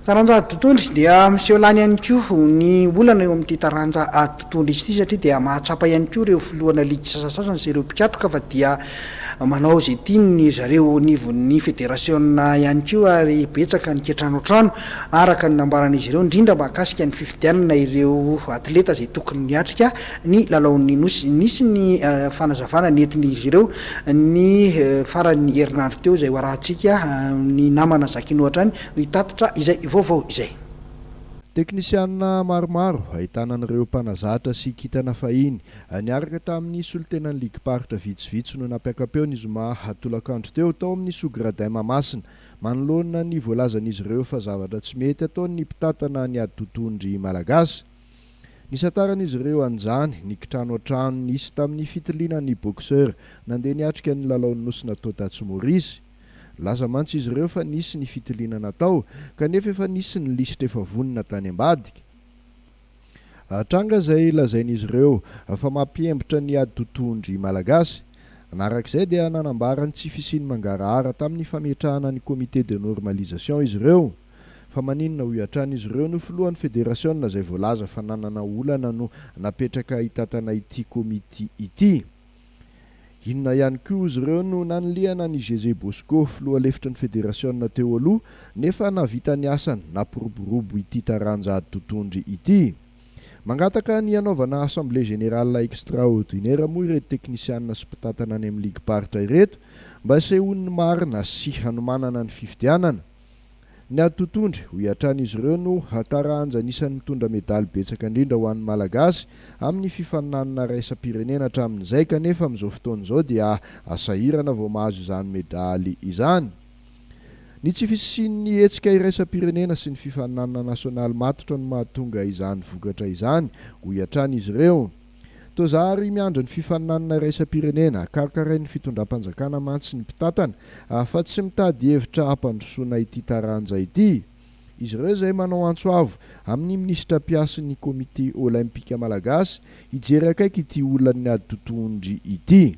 Taranja ady totohondry dia miseho lany ihany koa ny olana eo amin'ity taranja ady totohondry izy ity satria dia mahatsapa ihany koa ireo filohana ligy sasasasany sy ireo mpikatroka fa dia manao izay tiany ry zareo eo anivon'ny federasiona ihany koa ary betsaka ny kiantranoantrano araka ny nambaran'izy ireo indrindra mahakasika ny fifidianana ireo atleta izay tokony niatrika ny lalaon'ny Nosy. Nisy ny fanazavana nentin'izy ireo ny faran'ny herinandro teo izay ho arahantsika ny namana Zakino hatrany no hitatitra izay vaovao izay. Teknisianina maromaro, ahitana an'ireo mpanazatra sy kintana fahiny, niaraka tamin'ny solontenan'ny ligim-paritra vitsivitsy no nampiaka-peo ny zoma tolakandro teo tao amin'ny Sous-Gradin Mahamasina, manoloana ny voalazan'izy ireo fa zavatra tsy mety ataon'ny mpitantana ny ady totohondry malagasy. Nisantaran'izy ireo an'izany ny kitrano an-trano nisy tamin'ny fitiliana ny boxeur nandeha niatrika ny lalaon'ny Nosy natao tatsy Maurice. Nilaza mantsy izy ireo fa nisy ny fitiliana natao kanefa efa nisy ny lisitra efa vonona tany ambadika. Tranga izay lazain'izy ireo fa mampiembotra ny ady totohondry malagasy. Manaraka izay dia nanambara ny tsy fisian'ny mangarahara tamin'ny fametrahana ny comité de normalisation izy ireo. Fa maninona hoy hatrany izy ireo no filohan'ny federasiona izay voalaza fa nanana olana no napetraka hitantana ity komity ity? Inona ihany koa hozy ireo no nanilihana an'i Gégé Bosco, filoha lefitry ny federasiona teo aloha, nefa nahavita ny asany nampiroborobo ity taranja ady totohondry ity? Mangataka ny hanaovana assemblée générale extraordinaire moa ireto teknisianina sy mpitantana any amin'ny ligim-paritra ireto mba hisehoan'ny marina sy hanomanana ny fifidianana. Ny ady totohondry, hoy hatrany izy ireo, no taranja anisan'ny mitondra medaly betsaka indrindra ho an'ny Malagasy amin'ny fifaninanana iraisam-pirenena hatramin'izay kanefa amin'izao fotoana izao dia sahirana vao mahazo izany medaly izany. Ny tsy fisian'ny hetsika iraisam-pirenena sy ny fifaninanana nasionaly matotra no mahatonga izany vokatra izany, hoy hatrany izy ireo. Toa zary miandry ny fifaninanana iraisam-pirenena karakarain'ny fitondram-panjakana mantsy ny mpitantana fa tsy mitady hevitra hampandrosoana ity taranja ity. Izy ireo izay manao antso avo amin'ny minisitra mpiasy ny komity olaimpika malagasy hijery akaiky ity olan'ny ady totohondry ity.